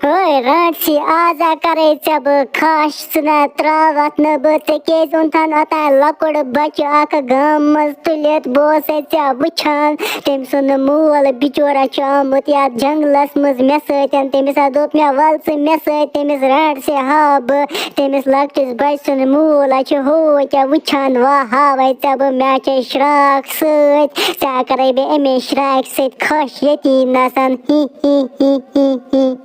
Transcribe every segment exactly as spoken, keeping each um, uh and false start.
ہٲے رانٛٹسی، آزا کرے ژےٚ بہٕ کھش، ژٕ نہ تراوتھ نہٕ بہٕ، ژےٚ کیازِ اوٚنتھن اوٚتام لۄکُٹ بچہٕ اکھ گامہٕ منٛز تُلِتھ؟ بہٕ اوسے ژےٚ وٕچھان، تٔمۍ سُنٛد مول بِچورا چھُ آمُت یتھ جنگلس منٛز مےٚ سۭتۍ، تٔمِس ہا دوٚپ مےٚ، ول ژٕ مےٚ سۭتۍ، تٔمِس رانٛٹسی ہاوٕ بہٕ، تٔمِس لۄکٹِس بچہٕ سُنٛد مول ہا چھُ ہوے کیٛاہ وٕچھان، وا ہاوے ژےٚ بہٕ، مےٚ چھے شراکھ سۭتۍ، ژےٚ کرے بہٕ امے شراکہِ سۭتۍ خۄش ییٚتی نسن۔ ہی ہی ہی ہی ہی۔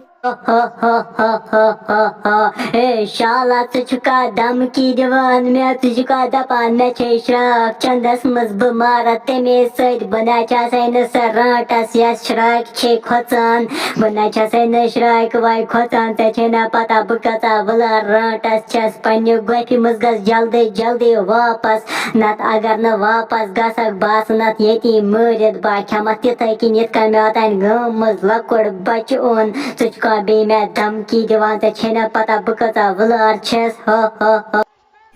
اے شالا، ژٕ چھُکھا دھمکی دِوان مےٚ؟ ژٕ چھُکھا دَپان مےٚ چھے شراکھ چندس منٛز بہٕ مارتھ تَمے سۭتۍ؟ بہٕ نہ چھسے نہٕ سۄ رانٛٹس یۄس شراکہِ چھے کھۄژان، بہٕ نہ چھسے نہٕ شراکہِ وایہِ کھۄژان۔ ژےٚ چھے نہ پتہ بہٕ کۭژاہ وٕلر رانٛٹس چھس۔ پننہِ گۄپھِ منٛز گژھ جلدی جلدی واپس، نتہٕ اگر نہٕ واپس گژھکھ، بہٕ آسہٕ نتہٕ ییٚتی مٲرِتھ۔ بہٕ کھٮ۪متھ تِتھے کِنۍ یِتھ کٔنۍ مےٚ اوتانۍ گٲمہٕ منٛز لۄکُٹ بچہٕ اوٚن۔ ژٕ چھُکھا بیٚیہِ مےٚ دھمکی دِوان؟ ژےٚ چھے نہ پتہ بہٕ کۭژاہ وٕلر چھَس۔ ہا ہا ہا۔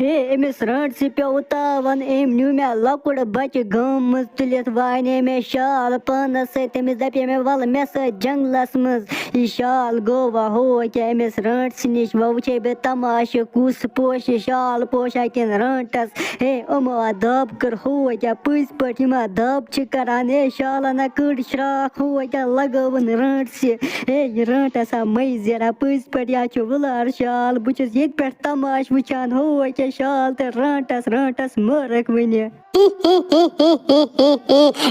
ہے، أمِس رانٛٹسہِ پیوٚو تاوَن، أمۍ نیوٗ مےٚ لۄکُٹ بچہٕ گامہٕ منٛز تُلِتھ، وۄنۍ اَنے مےٚ شال پانَس سۭتۍ۔ تٔمِس دَپے مےٚ، وَلہٕ مےٚ سۭتۍ جنٛگلَس منٛز۔ یہِ شال گوٚو وۄنۍ ہو کیٛاہ أمِس رانٛٹسہِ نِش۔ وۄنۍ وٕچھے بہٕ تماشہٕ، کُس پوشہِ شال پوشا کِنہٕ رانٛٹَس۔ ہے، یِمو آ دَب کٔر ہو کیٛاہ پٔزۍ پٲٹھۍ، یِم آ دَب چھِ کَران۔ ہے، شالَن ہا کٔڑ شرٛاکھ، ہو کیٛاہ لَگٲوٕن رانٛٹسہِ۔ ہے، یہِ رانٛٹَس ہا مٔنٛزۍ زیرا پٔزۍ پٲٹھۍ، یا چھُ وُلار شال۔ بہٕ چھُس ییٚتہِ پٮ۪ٹھ تماشہٕ وٕچھان، ہو کیٛاہ شال تہٕ رانٛٹَس، رانٛٹَس مٲرٕکھ وٕنہِ۔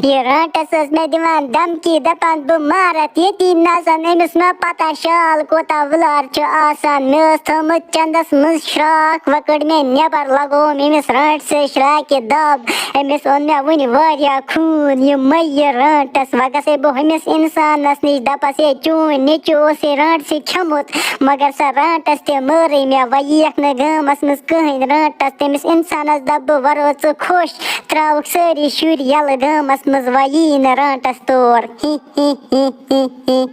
یہِ رانٛٹَس ٲس مےٚ دِوان دھمکی، دَپان بہٕ مارَتھ ییٚتی نَسَن، أمِس ما پَتہ شال کوٗتاہ وُلار چھُ آسان۔ مےٚ ٲس تھٲومٕژ چَندَس منٛز شرٛاکھ، وۄنۍ کٔڑ مےٚ نٮ۪بَر، لَگووُم أمِس رانٛٹسہِ شرٛاکہِ دَب۔ أمِس اوٚن مےٚ وٕنہِ واریاہ خوٗن، یہِ مَیہِ رانٛٹَس۔ وۄنۍ گژھے بہٕ ہُمِس اِنسانَس نِش، دَپَس، ہے، چون نیٚچوٗ اوس یہِ رانٛٹسہِ کھیوٚمُت، مگر سۄ رانٛٹَس تہِ مٲرٕے مےٚ۔ وۄنۍ یِیَکھ نہٕ گامَس منٛز کٕہٕنۍ رانٛٹَس۔ تٔمِس اِنسانَس دَپہٕ بہٕ، وَرو ژٕ خۄش، ترٛاوُکھ سٲری شُرۍ یَلہٕ گامَس منٛز، وۄنۍ یی نہٕ رانٛٹَس تور۔ ہی ہی ہی ہی ہی۔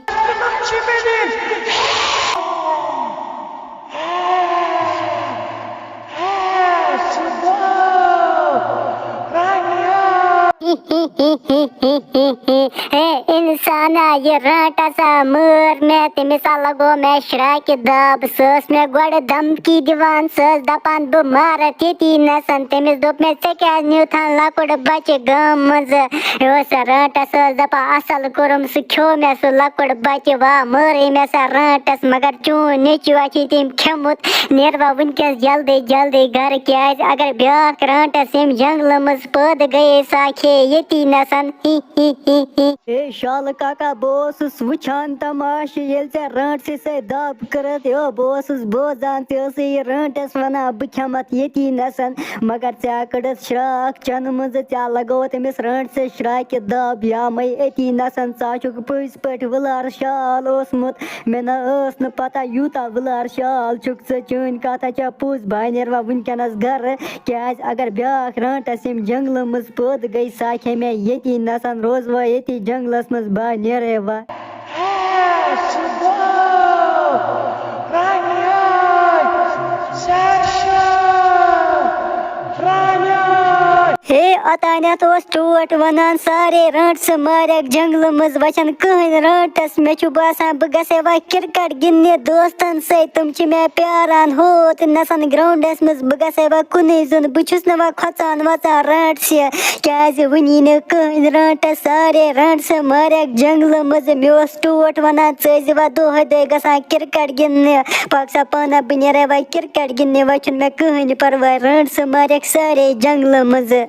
ہے اِنسانا، یہِ رانٛٹَس ہا مٲر مےٚ، تٔمِس ہا لَگوو مےٚ شرٛاکہِ دَب۔ سۄ ٲس مےٚ گۄڈٕ دھمکی دِوان، سۄ ٲس دَپان بہٕ مارَتھ ییٚتی نَسَن۔ تٔمِس دوٚپ مےٚ، ژےٚ کیٛازِ نیوٗتھَن لۄکُٹ بَچہٕ گامہٕ منٛزٕ؟ یہِ اوس سۄ رانٛٹَس، سۄ ٲس دَپان اَصٕل کوٚرُم، سُہ کھیوٚو مےٚ سُہ لۄکُٹ بَچہٕ، وا مٲرٕے مےٚ سۄ رانٛٹَس، مگر چون نیٚچوٗ ہا چھُے تٔمۍ کھیوٚمُت۔ نیروا وٕنکیٚس جلدی جلدی گرٕ، کیازِ اگر بیاکھ رانٛٹس ییٚمہِ جنگلہٕ منٛز پٲدٕ گٔیے، سۄ کھیٚیہِ ییٚتی نسن۔ ہی ہی ہی ہی۔ اے شالہٕ کاکا، بہٕ اوسُس وٕچھان تماشہٕ، ییٚلہِ ژےٚ رانٛٹسہِ سۭتۍ دب کٔرٕتھ۔ یو، بہٕ اوسُس بوزان، ژےٚ ٲسٕے یہِ رانٛٹس ونان بہٕ کھٮ۪متھ ییٚتی نسن، مگر ژےٚ کٔڑٕتھ شراکھ چنہٕ منٛزٕ، ژےٚ لگووُتھ أمِس رانٛٹسہِ شراکہِ دب۔ یا مے أتی نسن، ژٕ ہا چھُکھ پٔزۍ پٲٹھۍ وُلار شال اوسمُت۔ مےٚ نہ ٲس نہٕ پتہ یوٗتاہ وُلار شال چھُکھ ژٕ، چٲنۍ کتھ ہا چھےٚ پوٚز۔ بہٕ ہا نیرٕ وۄنۍ وٕنکیٚنس گرٕ، کیازِ اگر بیاکھ رانٛٹس ییٚمہِ جنگلہٕ منٛز پٲدٕ گٔے، سۄ کھیٚیہِ مےٚ ییٚتی نسن، روزٕ وۄنۍ ییٚتی جنگلس منٛز، بہٕ ہا نیرے وۄنۍ۔ ہے، اوتانٮ۪تھ اوس ٹوٹھ ونان، سارے رانٛٹسہٕ مارٮ۪کھ جنگلہٕ منٛز، وۄنۍ چھَنہٕ کٕہٕنۍ رانٛٹس۔ مےٚ چھُ باسان، بہٕ گژھے وۄنۍ کرکٹ گِنٛدنہِ دوستن سۭتۍ، تِم چھِ مےٚ پیاران ہوت نسن گراونڈس منٛز۔ بہٕ گژھے وۄنۍ کُنُے زوٚن، بہٕ چھُس نہٕ وۄنۍ کھۄژان وۄژان رانٛٹسہِ، کیازِ وٕنہِ یی نہٕ کٕہٕنۍ رانٛٹس۔ سارے رانٛٹسہٕ مارٮ۪کھ جنگلہٕ منٛز۔ مےٚ اوس ٹوٹھ ونان، ژٕ ٲسۍ زِ وۄنۍ دۄہے دۄہے گژھان کرکٹ گِنٛدنہِ۔ پاک سا پانہ، بہٕ نیرے وۄنۍ کرکٹ گِنٛدنہِ، وۄنۍ چھُنہٕ مےٚ کٕہٕنۍ پرواے، رانٛٹسہٕ مارٮ۪کھ سارے جنگلہٕ منٛزٕ۔